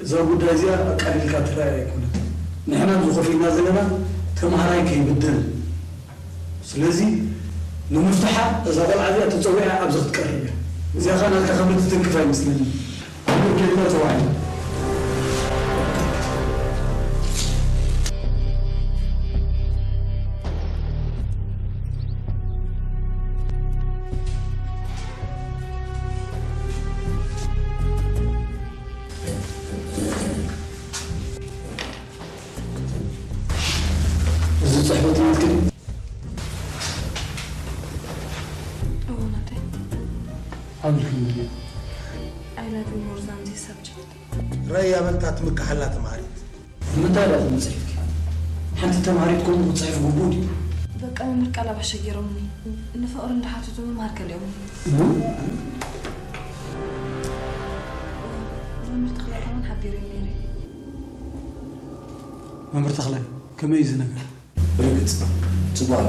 እዛ ጉዳይ እዚኣ ኣቃሊልካ ትረኣይ ኣይኮነትን። ንሕና ኣብዚ ኮፍ ኢልና ዘለና ተምሃራይ ከይብደል። ስለዚ ንምፍትሓ እዛ ቆልዓ እዚኣ ተጸዊዓ ኣብዚ ክትቀርብ እያ። እዚኣ ኸኣ ናትካ ክብሪ ትትንክፍ ኣይመስለንን። ኣነ ጌታ ተባሂሉ። እዚ ጽሕፈት ናትኪ ድዩ? እዎ ናተይ። ኣበልኪ ምንድን እዩ? I love you more than this subject. ረያ በልታ ትምክሓላ ተምሃሪት። ንምንታይ ደኣ ከምኡ ጽሒፍኪ? ሓንቲ ተምሃሪት ከምኡ ክትጽሕፍ ግቡእ ድዩ? በቃ መምህር ቃል ኣባሸ ገይሮምኒ። ንፍቕሪ እንዳሓተቱ ምምሃር ከሊኦምኒ። እም? መምህር ተኽላይ ከማን ሓቢሩኒ ነይረ። መምህር ተኽላይ፣ ከመይ እዩ እዚ ነገር? ብርግጽ፣ ጽቡቕ ኣሎ።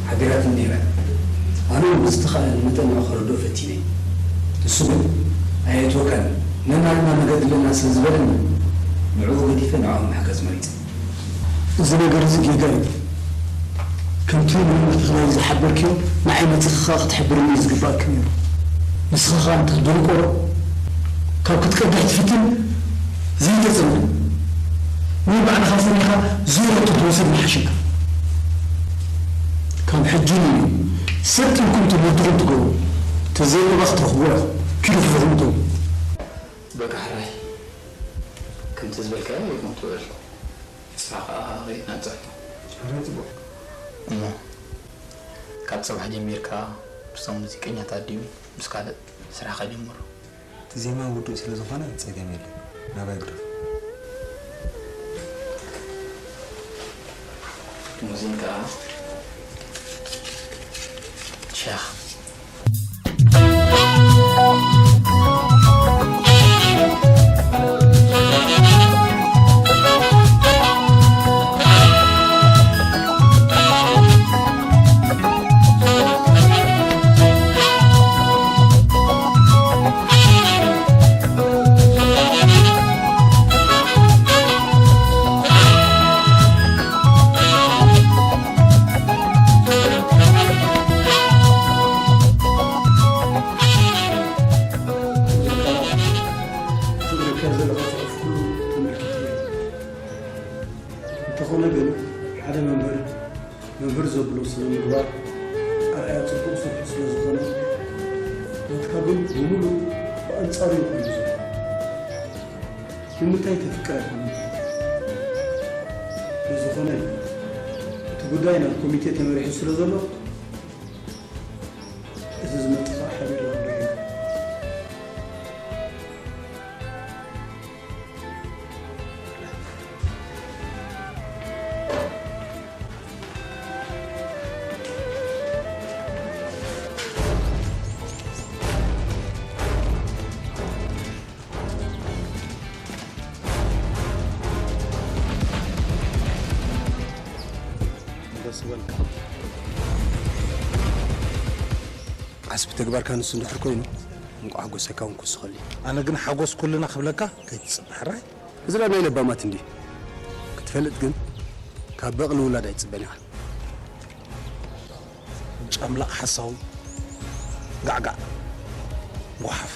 ሓቢራትኒ ነይራ። ኣነ እውን ብዝተኻእለኒ መጠን ንዕኡ ከረድኦ ፈቲነ። ንሱ ግን፣ ኣየእትወካን፣ ነናትና መገዲ ኣለና ስለ ዝበለኒ፣ ንዕኡ ገዲፈ ንዕኦም ምሕጋዝ መሪጸ። እዚ ነገር እዚ ጌጋ እዩ። ከምቲ ንመምህር ተኽላይ ዝሓበርክዮ፣ ንዓይ መጺኺ ከኣ ክትሕብርኒ እዩ ዝግባእኪ ነይሩ። ንስኺ ከኣ እንተ ክትድንቆሮ፣ ካብ ክትቀድሕ ትፍትን፣ ዘይተጸምዶ። ወይ ባዕልኻ ፈሪኻ ዜሮ ተትወስድ ምሓሸካ። ካብ ሕጂ ንልዕሊ ሰጥ ኢልኩም ትምህርትኹም ትገብሩ። ተዘይረባ ክትረኽብዎ ኢኹም። ኪዱ ክፍኹም እቶም። በቃ ሕራይ። ከምቲ ዝበልካዮ ይኹን ትበል። ስራሕ ከኣ ርኢና ንጽሕፎ። ሕራይ ጽቡቕ። እሞ ካብ ጽባሕ ጀሚርካ ምስቶም ሙዚቀኛታት ድዩ ምስ ካልእ ስራሕካ ጀምሮ? እቲ ዜማ ውዱእ ስለ ዝኾነ ጸገም የለን። ናባይ ግደፎ። ሙዚቃ ሸኽ። ሓደ መምህር መምህር ዘብሎ ስነ ምግባር ኣርኣያ ጽቡቕ ስርሑ ስለ ዝኾነ፣ ናትካ ግን ብምሉእ ብኣንጻሩ እዩ ኮይኑ ዘሎ። ንምንታይ ተፍቅር ኣይኮነን? ስለዝኾነ እቲ ጉዳይ ናብ ኮሚቴ ተመሪሑ ስለ ዘሎ፣ እዚ ዝመጽእ ከዓ ሓቢርና ክንሪኦ ኢና። ደስ በልካ። ዓስቢ ተግባርካ ንሱ እንድሕር ኮይኑ፣ እንቋዕ ሓጎሰካ እውን ክውስኸሉ እዩ። ኣነ ግን ሓጎስ ኩልና ክብለካ ከይትጽበ ሕራይ። እዚ ደኣ ናይ ለባማት እንድዩ። ክትፈልጥ ግን፣ ካብ በቕሊ ውላድ ኣይትጽበን ኢኻ። ጨምላቕ ሓሳዊ፣ ጋዕጋዕ፣ ጓሓፍ።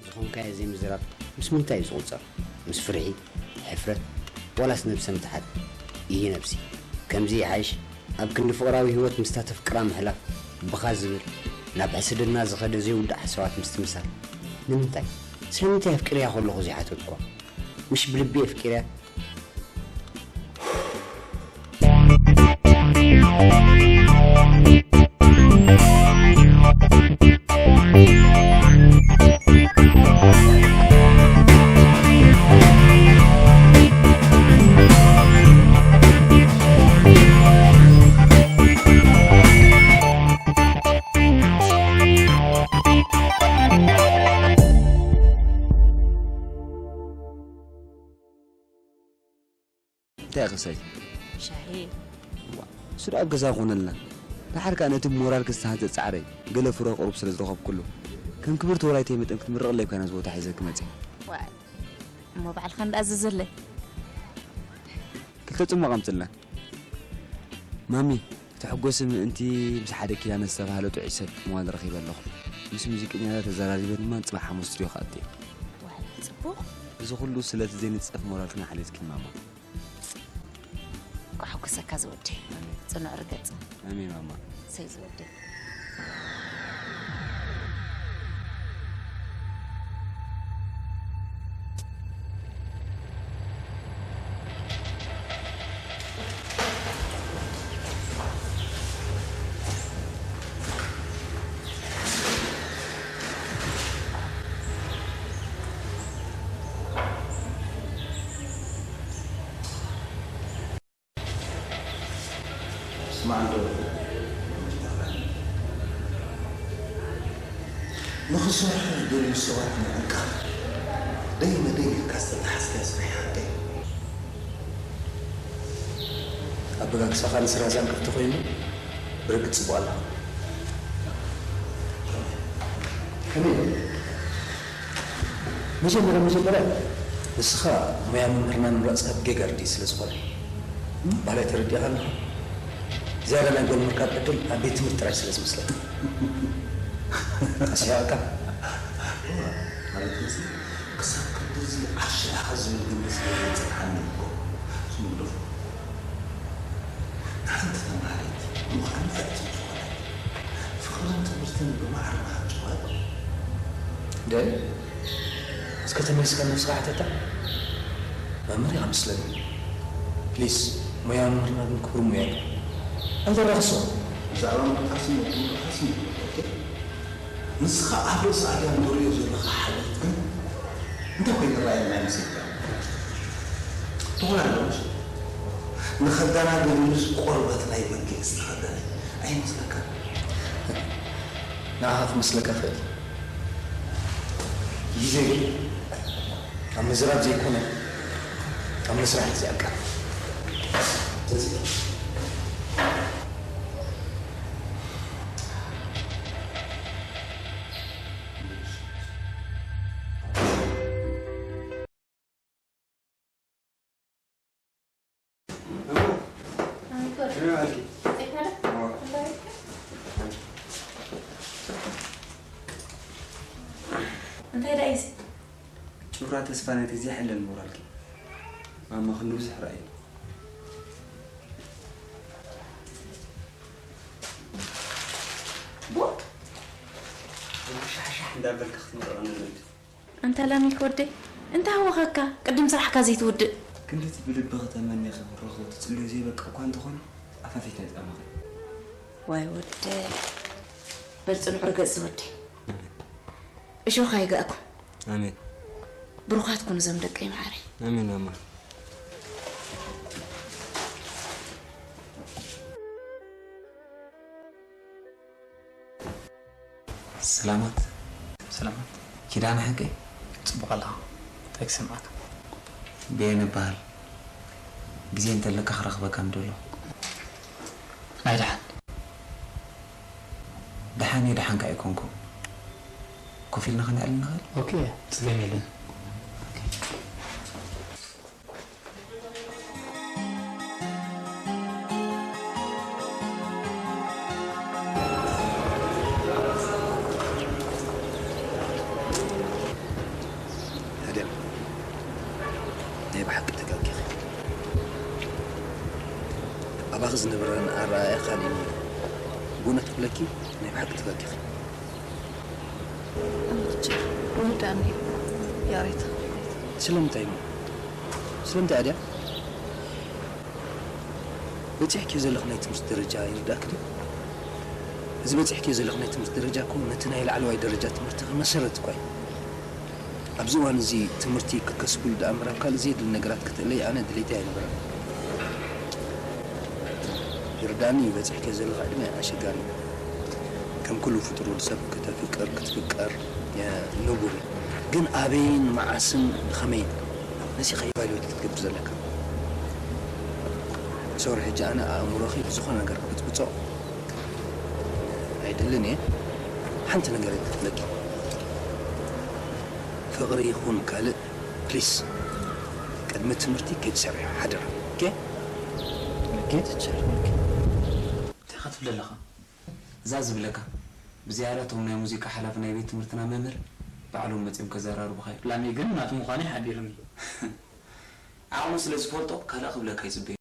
ዝኾንካዮ ዘይምዝራብ ምስ ምንታይ እዩ ዝቑጸር? ምስ ፍርሒ፣ ሕፍረት፣ ዋላስ ነብሰ ምትሓት? ኢሂ ነብሲ፣ ከምዚ ይሓይሽ። ኣብ ክንዲ ፍቕራዊ ህይወት ምስታ ተፍቅራ ምሕላፍ፣ ብኻ ዝብል፣ ናብ ሕስድና ዝኸደ ዘይውዳእ ሓሳባት ምስትምሳል። ንምንታይ? ስለምንታይ ኣፍቂረያ ከለኹ ዘይሓተትኳ? ምሽ ብልቢ ኣፍቂረያ? እንታይ ኢኺ ክሳይ? ሻሂ። ዋ፣ እሱ ደኣ ኣብ ገዛ ኮነልና። ደሓር ከኣ ነቲ ብሞራል ክስተሓዝ ጸዓረይ፣ ገለ ፍረ ቁሩብ ስለ ዝረኸብኩሉ፣ ከም ክብርቲ ወላይተይ መጠን ክትምረቕለይ እኳ ኢና እዚ ቦታ ሒዘኪ መጺአ። ዋይ፣ እሞ ባዕልኻ እንዳ ኣዘዘለይ። ክልተ ጽሟቕ ኣምጽልና። ማሚ፣ ተሐጎሲ ምእንቲ ምስ ሓደ ኪዳነ ዝተባህለ ጥዑይ ሰብ ምዋል ረኺበ ኣለኹ። ምስ ሙዚቀኛታት ተዘራሪበ ድማ ንጽባሕ ሓሙስ ስቱድዮ ክኣቱ እየ። ዋይ፣ ጽቡቕ። እዚ ኩሉ ስለቲ ዘይንጸፍ ሞራልክን ኣሕሊልክን ማማ። እንኳዕ ሓጎሰካ ዝወደይ። ኣሜን። ጽኑዕ ርገጽ። ኣሜን ማማ። እሰይ ዝወደይ። ስማዕ እንዶ፣ ንኽሰርሑ ዝደልዩ ሰባት ምዕንቃፍ፣ ደይ መደይ ኢልካ ዝተተሓዝካዮ ስራሕ ይሓተይ። ኣበጋግሳኻ ንስራዛን ክፍቲ ኮይኑ ብርግጽ ጽቡቕ ኣለኻ። ከመይ? መጀመርያ መጀመርያ ንስኻ ሞያ መምህርና ምምራጽካ ብጌጋ ርድኢት ስለ ዝኾነ፣ ባህላይ ተረዲእኻ ኣለኻ። ዝያዳ ናይ ጎል ምርካብ ዕድል ኣብ ቤት ትምህርቲ ጥራይ ስለ ዝመስለካ። ኣስሒቕካ። ማለት እዚ ክሳብ ክንድዚ ዓሻ ኢኻ ዝብል ግምት ስለ ዘየብጽሓኒ እኮ። ስሙ ግደፎ። ንሓንቲ ተምሃሪት ምዃን ፍዕቲ ዝኾነት ፍቕርን ትምህርትን ብማዕረ ምሃብ ጭዋት። ደል፣ እስከ ተመሊስካ ነብስኻ ሕተታ። መምህር ኢኻ መስለኒ። ፕሊስ፣ ሞያ መምህርና ግን ክቡር ሞያ እዩ። ኣይተራኽሶ። ብዛዕባ ምርኻስን ምርኻስን ኦኬ? ንስኻ ኣብ ርእሲ ኣድያም ትርእዮ ዘለኻ ሓልዮት ግን እንታይ ኮይኑ ይረኣየና ይመስለካ? ትኾን ኣለሽ? ንኸዳናግር ምስ ቆርበት ናይ በጊዕ ዝተኸደነ ኣይመስለካን? ንዓኻ ክመስለካ ይኽእል። ግዜ ግን ኣብ ምዝራብ ዘይኮነ፣ ኣብ መስራሕ እዩ ዝዕቀን። ስለዚ እንታይ ደኣ እዩ እዚ? ጭፍራ ተስፋ ነቲ ዘይሕለል ሞራልኪ። ማማ ክንዲ ብዙሕ ራእዩ። ቦ? ሻሕሻሕ እንዳበልካ ክትምርቐኒ ንብል። ኣንታ ላሚክ ወደይ፣ እንታይ ሃወኸካ? ቅድም ስራሕካ ዘይትውድእ። ክንድቲ ብልብኺ ተመኒኺ ክትረኽቦ ትጽልዮ ዘይበቅዕ እኳ እንተኾነ፣ ኣፋፊትካ ይጻመኺ። ዋይ ወደይ፣ በል ጽንዑ ርገጽ ዝወደይ። እሾኽ ኣይግኣኩም። ኣሜን። ብሩኻት ኩኑ እዞም ደቀይ መዓረይ። ኣሜን ማማ። ሰላማት። ሰላማት። ኪዳነ ሓቀይ? ጽቡቕ ኣለኻ። እንታይ ክሰምዓካ? በየነ እበሃል። ግዜ እንተለካ ክረኽበካ ምደሎ። ናይ ደሓን። ደሓን እየ፣ ደሓንካ ኣይኮንኩን። ኮፍ ኢልና ከነዕልል ንኽእል? ኦኬ፣ ጸገም የለን። ኣድያም፣ ናይ ብሓቂ ተጋጊኺ። ኣባኺ ዝነበረኒ ኣረኣእያ ካልእ እዩ ነይሩ። ብእውነት ክብለኪ፣ ናይ ብሓቂ ተጋጊኺ። ኣምርቼ፣ ይርዳእኒ እዩ፣ ያሬት። ስለምንታይ እሞ? ስለምንታይ ኣድያም? በጺሕክዮ ዘለኺ ናይ ትምህርቲ ደረጃ ይርዳእኪ ድዩ? እዚ በጺሕክዮ ዘለኺ ናይ ትምህርቲ ደረጃ እኮ ነቲ ናይ ላዕለዋይ ደረጃ ትምህርትኺ መሰረት እኳ እዩ። ኣብዚ እዋን እዚ ትምህርቲ ክትከስብሉ ደኣ እምበር ኣብ ካልእ ዘየድሊ ነገራት ክትእለዪ ኣነ ድሌተይ ኣይነበረን። ይርዳእኒ እዩ፣ በጺሕክዮ ዘለኺ ዕድመ ኣሸጋሪ እዩ። ከም ኩሉ ፍጡር ወዲ ሰብ ከተፍቅር፣ ክትፍቀር፣ እ፣ ንቡር እዩ። ግን ኣበይን መዓስን ብኸመይን? ነዚ ኢኻ ኢቫሉዌት ክትገብር ዘለካ። ሶሪ፣ ሕጂ ኣነ ኣእምሮኺ ብዝኾነ ነገር ክብጽብጾ ኣይደልን እየ። ሓንቲ ነገር እየ ክብለኪ። ፍቕሪ ይኹን ካልእ፣ ፕሊስ፣ ቅድሚ ትምህርቲ ከይትሰርሕዮ፣ ሓደራ። ኦኬ? ኦኬ፣ ቲቸር፣ ኦኬ። እንታይ ኢኻ ትብል ዘለኻ? እዛ ዝብለካ፣ ብዝያዳ እቶም ናይ ሙዚቃ ሓላፊ ናይ ቤት ትምህርትና መምህር ባዕሎም መጺኦም ከዘራርቡኻ እዮም። ላሜ ግን ናቱ ምዃኑ ይሓቢሩኒ። ዓቕሙ ስለ ዝፈልጦ ካልእ ክብለካ ይጽበዮ።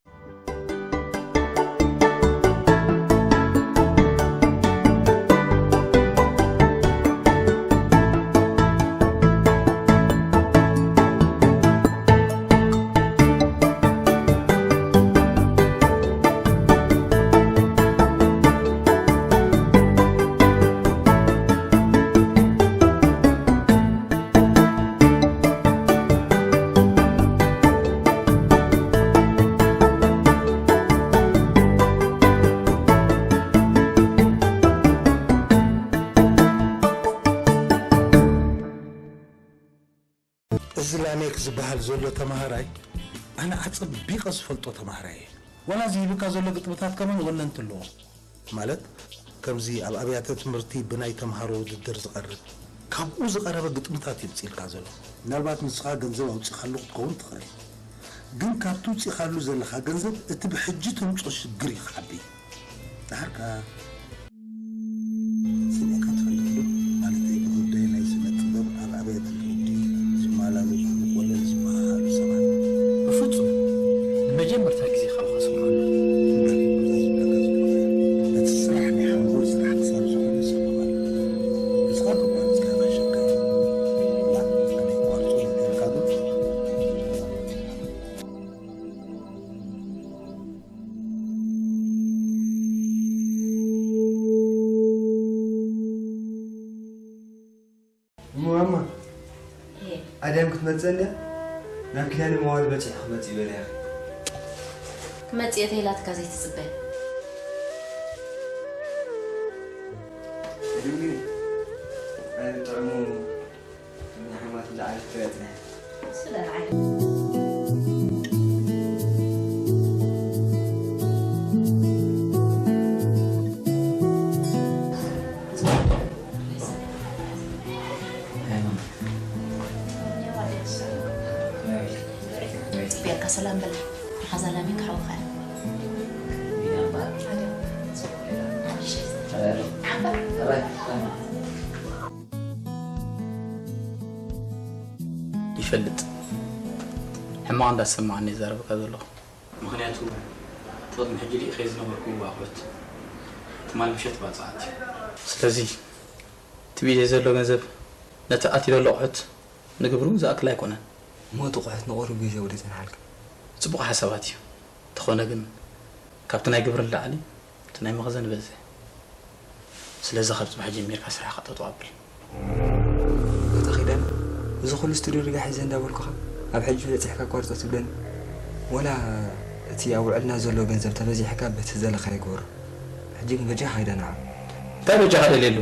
እዚ ላሜክ ዝበሃል ዘሎ ተማሃራይ ኣነ ኣጸቢቐ ዝፈልጦ ተማሃራይ እየ። ዋላ ዝህብካ ዘሎ ግጥምታት ከማን ወነንቲ ኣለዎ። ማለት ከምዚ ኣብ ኣብያተ ትምህርቲ ብናይ ተምሃሮ ውድድር ዝቐርብ ካብኡ ዝቐረበ ግጥምታት እዩ ምጽኢልካ ዘሎ። ምናልባት ንስኻ ገንዘብ ኣውጺኻሉ ክትከውን ትኽእል፣ ግን ካብቲ ውጺኻሉ ዘለኻ ገንዘብ እቲ ብሕጂ ተምጾ ሽግር እዩ ክዓቢ። ደሓር ከኣ ስሚዕካ ትፈልጥ ዶ? ማለተይ ብጉዳይ ናይ ስነ ጥበብ ኣብ ኣብያተ ፍርዲ ዝመላለሱ ወለል ዝበሃሃሉ ሰባት። ብፍጹም ንመጀመርታ ግዜ ካብ ከስምዖ። እምበር እዛ ዝብለካ ዘለኹ እቲ ስራሕ ናይ ሓንጎል ስራሕ ክሳብ ዝኾነ ሰምዖ። ንስኻ ከቋርጽካ ይሕሸካ። ላ፣ ኣነ ክቋርጾ ይደልካ ዶ? እሞ ማማ፣ ኣድያም ክትመጽእ እንድያ? ናብ ኪዳነ መዋሊ በጺሑ ክመጽእ ይበልያ። ክመጽእ እየ ተይላትካ ዘይትጽበ። እድሜ፣ ኣይ፣ ጥዕሙ፣ ናይ ሓማት ላዕሊ ትረጽነ። ስለ ርዓይ። ጽበየልካ ሰላም በላ። ሓዛ ላሚ ክሓውኻ። ይፈልጥ። ሕማቕ እንዳሰማዕኒ ይዛረበካ ዘለኹ። ምኽንያቱ፣ እቲ ቅድሚ ሕጂ ልኢኸ ዝነበርኩ ኣቑሑት ትማል ምሸት ባጽዓት እዩ። ስለዚ፣ እቲ ብኢደይ ዘሎ ገንዘብ ነቲ ኣትዩ ዘሎ ኣቑሑት ንግብሩ ዝኣክል ኣይኮነን። እሞ እቲ ኣቑሑት ንቑሩብ ግዜ ወዲተንሓልካ። ጽቡቕ ሓሳባት እዩ። እንተኾነ ግን፣ ካብቲ ናይ ግብሪ ንላዕሊ፣ እቲ ናይ መኽዘን ይበዝሕ። ስለዚ ካብ ጽባሕ ጀሚርካ ስራሕካ ጠጠው ኣብል። ኣታ ኪዳነ፣ እዚ ኩሉ ስቱድዮ ርጋ ሒዘ እንዳበልኩኻ፣ ኣብ ሕጂ በጺሕካ ኣቋርጾ ትብለኒ? ወላ እቲ ኣብ ውዕልና ዘሎ ገንዘብ ተበዚሕካ በቲ ዘለኻዮ ግበሮ። ሕጂ ግን በጃኻ ኪዳነ ዓው። እንታይ በጃኻ ደልየሉ?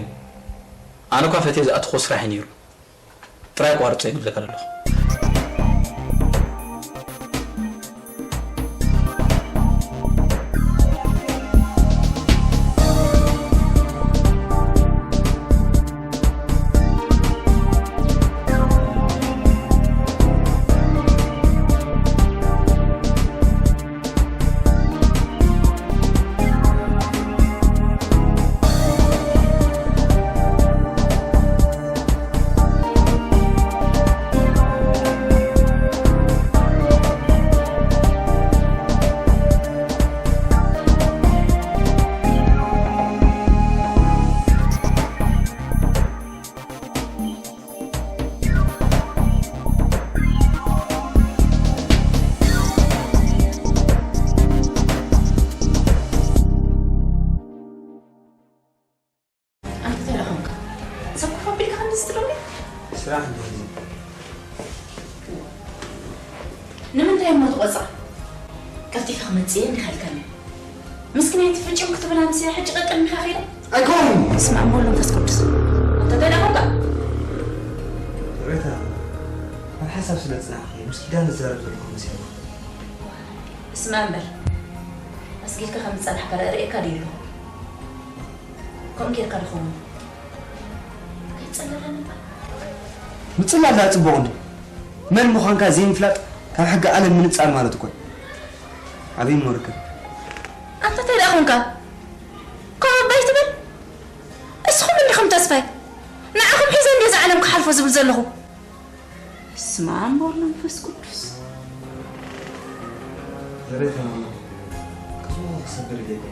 ኣነ እኳ ፈትየ ዝኣተኽዎ ስራሕ እዩ ነይሩ። ጥራይ ኣቋርጾ እየ ክብለካ ዘለኹ። ኣንተ እንታይ ደኣ ኾንካ? ሰብ ኮፍ ኣቢልካ ከምዚ ትድርቢ? ስራሕ እንድሕር ዘይኮነ። ንምንታይ እሞ ትቖጽራ? ቀልጢፈ ክመጽእ እየ እንዲኻ ኢልካኒ። ምስኪናይቲ ፍጭም ክትብል ኣምስያ ሕጂ ቀቅድሚኻ ኸይዳ? ኣይኮነን! በስመ ኣብ ወወልድ ወመንፈስ ቅዱስ። ኣንተ እንታይ ደኣ ኾንካ? ይቕሬታ፣ ኣብ ሓሳብ ስለ ዝጸናሕኩ እየ ምስ ኪዳነ ዝዛረብ ዘለኹ መሲልኩ። ስማዕ እምበር፣ ኣስጊድካ ከም ዝጸናሕካ ርኤካ ድየ ኣለኹ? ከምኡ ጌርካ ዶ ኸውን? ኣይትጸለለኒ እባ። ምጽላል ደኣ ጽቡቕ እንድዩ። መን ምዃንካ ዘይምፍላጥ ካብ ሕጊ ዓለም ምንጻል ማለት እኮ እዩ። ኣበይ እሞ ርከብ? ኣንታ እንታይ ደኣ ኾንካ? ኮፍ እባ ኣይትበል። እስኹም እንዲኹም ተስፋይ። ንዓኹም ሒዘ እንድየ እዛ ዓለም ክሓልፎ ዝብል ዘለኹ። በስመ ኣብ ወወልድ ወመንፈስ ቅዱስ። ዘሬት ማማ፣ ክፉ ክሰብር ኢለካ።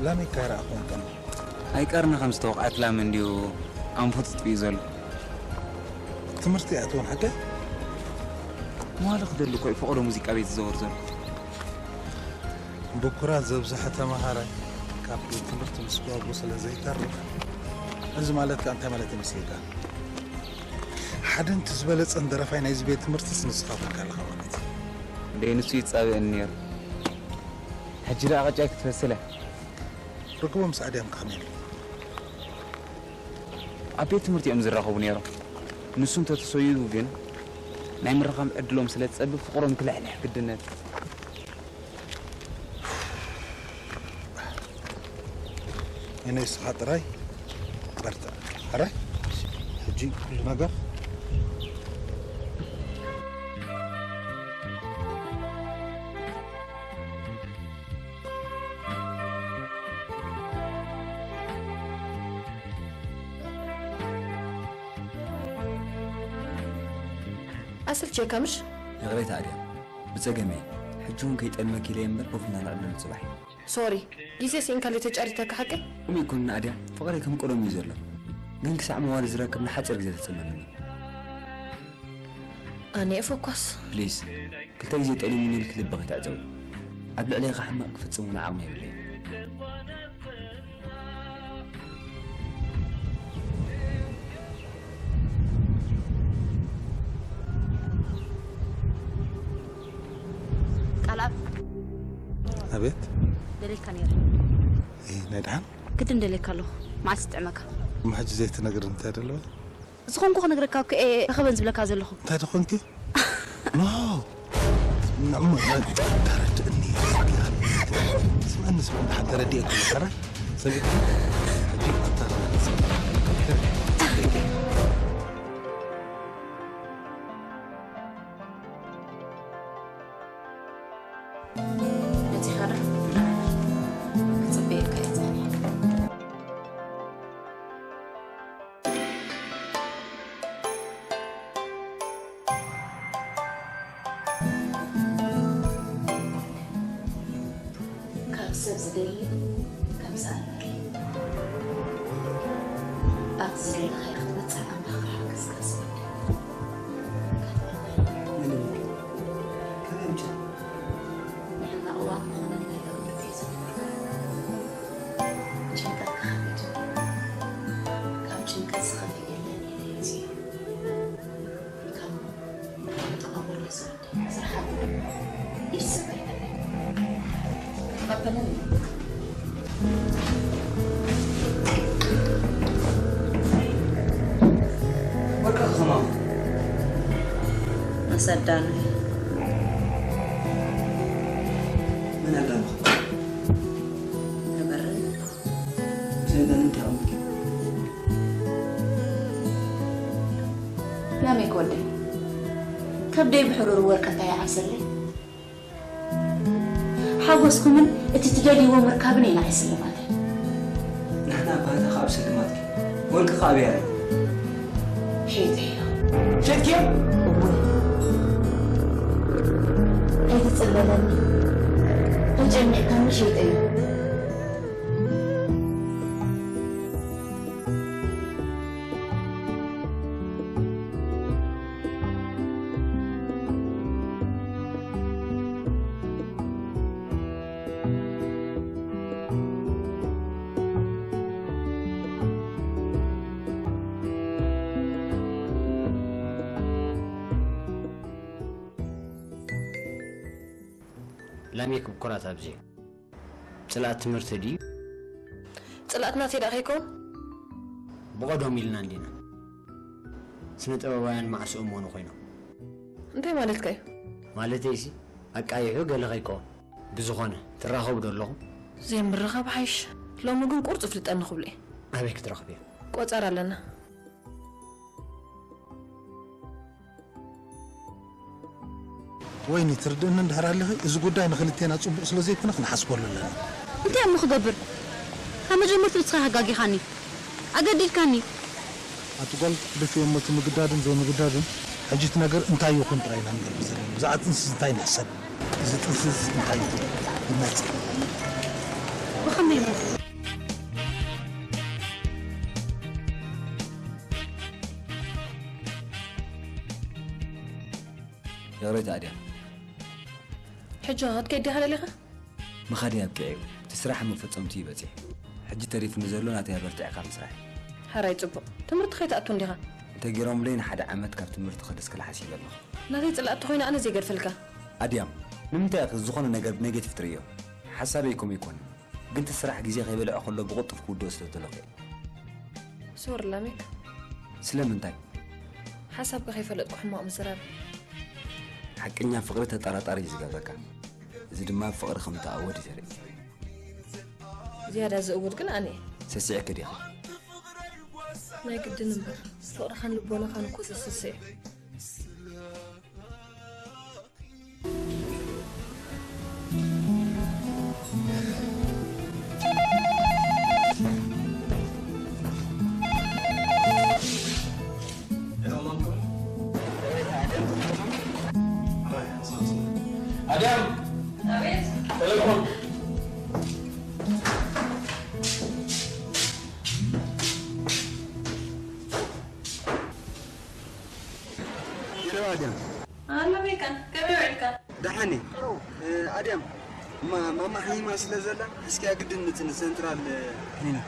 ላሜካ ይረኣኹም ከም ኣይቀርኒ ከም ዝተወቕዐት ላም እንድዩ ኣንፉ ትጥፍኡ ዘሎ። ትምህርቲ ኣይኣትዎን ሓቀይ? መዋሊ ክደሊ እኮ እዩ ፍቕሪ ሙዚቃ ቤት ዝዘወር ዘሎ። ብኩራት ዘብዝሐ ተመሃራይ ካብ ቤት ትምህርቲ ምስጓጉ ስለ ዘይተርፍ፣ እዚ ማለት ከኣ እንታይ ማለት ይመስለካ? ሓደን እቲ ዝበለጸን ደራፋይ ናይዚ ቤት ትምህርትስ ንስኻ ኮንካ ኣለኻ ማለት እዩ። እንደ ንሱ ይጻብእኒ ነይሩ። ሕጂ ደኣ ቅጫይ ክትፈስለ። ርክቦም ምስ ኣድያም ከመይ ኣሎ? ኣብ ቤት ትምህርቲ እዮም ዝራኸቡ ነይሮም። ንሱ እንተተሰይኡ ግን ናይ ምርኻብ ዕድሎም ስለ ዝጸብብ ፍቕሮም ክልሕልሕ ግድነት። እኔ ንስኻ ጥራይ በርትዕ። ሕራይ? ሕጂ ኩሉ ነገር ኣሰልቸካ ምሽ? ይቕሬታ ኣድያ፣ ብጸገመይ። ሕጂ እውን ከይጠልመኪ ኢለ እምበር ኮፍ ኢልና ነዕልለሉ ጽባሕ እዩ። ሶሪ፣ ግዜ ስኢንካለይ ተጫሪተካ ሓቀይ? ከምኡ ይኩን ኣድያ፣ ፍቕረይ ከም ቀደሙ እዩ ዘሎ። ግን ክሳዕ መዋሊ ዝረክብ ንሓጺር ግዜ ተጸመመኒ። ኣነ እየ ፈኳስ። ፕሊዝ፣ ክልተ ግዜ ጠሊሙኒ ኢልኪ ልቢ ከይተዕጸዊ። ኣብ ልዕለይ ከ ሕማቕ ክፍጽም እውን ዓቕሚ የብለይን። ቃልኣብ ኣቤት። ደሌካ ነይረ። እ፣ ናይ ደሓን? ግድን ደሌካ ኣለኹ። መዓስ ይጥዕመካ? እሞ ሕጂ ዘይትነግር እንታይ ደለወ? ዝኾንኩ ክነግረካ እኮ እየ ረኸበን ዝብለካ ዘለኹ። እንታይ ደኾንኪ? ኖ። ንዕሞ ተረድእኒ። ስምዕኒ፣ ስምዕኒ፣ ደሓን ተረዲእኩ። ሕራይ? ሰሚዕኩ? ሕጂ ኣታ በጺሓ ዶ? ክጽበየካ እየ ጸኒሐ። ካብ ሰብ ዝደሊ ከም ዝኣልመለይ። ኣብዚ ዘለኻዮ ክትበጽሕ ኣምላኽ ክሓግዝካ ዝወደይ። ምንም። ከመይ ምጭ? ንሕና እዋን ክኾነና ኢለ እምነት እየ ዘብለካ። ጭንቀትካ ከቢድ እዩ። ካብ ጭንቀት ዝኸፍእ የለን ኢለ እየ ዝብል። ካብ ጥቓ ወሎ ዝወደይ ስራሕ ኣሎ። ኢድ ሰብ ኣይበለን። ተቐበለኒ። ወርቅኺ ከማን? ኣሰዳኑ። መን ኣዳንኹ? ተበርህ። ሰይጣን እንታይ ኣምልኪ? ላሜክ ወደይ፣ ከብደይ ብሕሩር ወርቂ እንታይ ይዓብሰለይ? ሓጎስኩምን እቲ ትደልይዎ ምርካብን የናእስ ስልማተይ። ንሕና ኣባህታ ካብ ስልማትኪ፣ ወርቂ ካብ ያለ ሸይጠዮ። ሸጥክዮ? እወ። ኣይትጽለለኒ። ተጨኒቕካኒ ሸይጠዮ። ላሜክ ብኩራት ኣብዚ ጽልኣት ትምህርቲ ድዩ? ጽልኣት ናተይ ደኣ ከይከውን? ብቐደሙ ኢልና እንዲና። ስነ ጥበባውያን መዓስ እሞኑ ኮይኖም። እንታይ ማለትካ እዩ? ማለተይሲ፣ ኣቃይሑ ገለ ከይከውን። ብዝኾነ፣ ትራኸቡ ዶ ኣለኹም? ዘይምርኻብ ሓይሽ። ሎሚ ግን ቁርጽ ፍልጠኒ ክብሎ እየ። ኣበይ ክትረኽብዮ? ቆጸራ ኣለና። ወይኒ፣ ትርድእኒ እንድሕር ኣለኺ፣ እዚ ጉዳይ ንኽልቴና ጽቡቕ ስለ ዘይኮነ ክንሓስበሉ ኣለና። እንታይ እሞ ክገብር? ካብ መጀመርቱ ንስኻ ኣጋጊኻኒ። ኣገዲድካኒ። ኣቲ ጓል፣ ድፍዮ እሞ እቲ ምግዳድን ዘይምግዳድን፣ ሕጂ እቲ ነገር እንታይ ይኹን ጥራይ ኢና ንገብር ዘለና። ብዛዕባ ጥንስስ እንታይ ንሕሰብ? እዚ ጥንስስ እንታይ ይኹን? ይመጽእ። ብኸመይ እሞ? ይቕሬታ ኣድያ። ሕጂ ክትከይድ ዲኻ ደሊኻ? ምኻደይ ኣብቂዐ እዩ። እቲ ስራሕ መፈጸምትኡ እዩ በጺሑ። ሕጂ ተሪፉኒ ዘሎ ናተይ ኣበርቲዕካ ምስራሕ እዩ። ሕራይ ጽቡቕ። ትምህርቲ ከይትኣቱ እንዲኻ? እንተገይሮምለይ ንሓደ ዓመት ካብ ትምህርቲ ክድስክል ሓሲበ ኣለኹ። ናተይ ጽላእቲ ኮይነ ኣነ ዘይገድፈልካ። ኣድያም፣ ንምንታይ ኢኺ ዝኾነ ነገር ብኔጌቲቭ ትርእዮ? ሓሳበይ ከምኡ ኣይኮነን። ግን እቲ ስራሕ ግዜ ከይበልዐ ከሎ ብቕልጡፍ ክውድኦ ስለ ዝደለኹ እየ። ሶሪ ላሜክ። ስለምንታይ? ሓሳብካ ከይፈለጥኩ ሕማቕ ምዝራብ። ሓቀኛ ፍቕሪ ተጠራጣሪ እዩ ዝገብረካ። እዚ ድማ ኣብ ፍቕሪ ከም እትኣወድ እዩ ዘርኢ። ዝያዳ ዝእውድ ግን ኣነ እየ። ሰሲዕኪ ዲኺ? ናይ ግድን እምበር ፍቕርኻን ልቦናኻን እኮ ዘስስእ እዩ። ኣድያም! ኣቤት! ቴሌፎን! ይረባ ኣድያም። ኣሎ ሜካ፣ ከመይ ውዒልካ? ደሓን እየ። እ፣ ኣድያም፣ ማ-፣ ማማ ሓሚማ ስለ ዘላ፣ እስኪ ኣግድን ንጽ-፣ ንሰንትራል፣ እ፣ ክሊኒክ።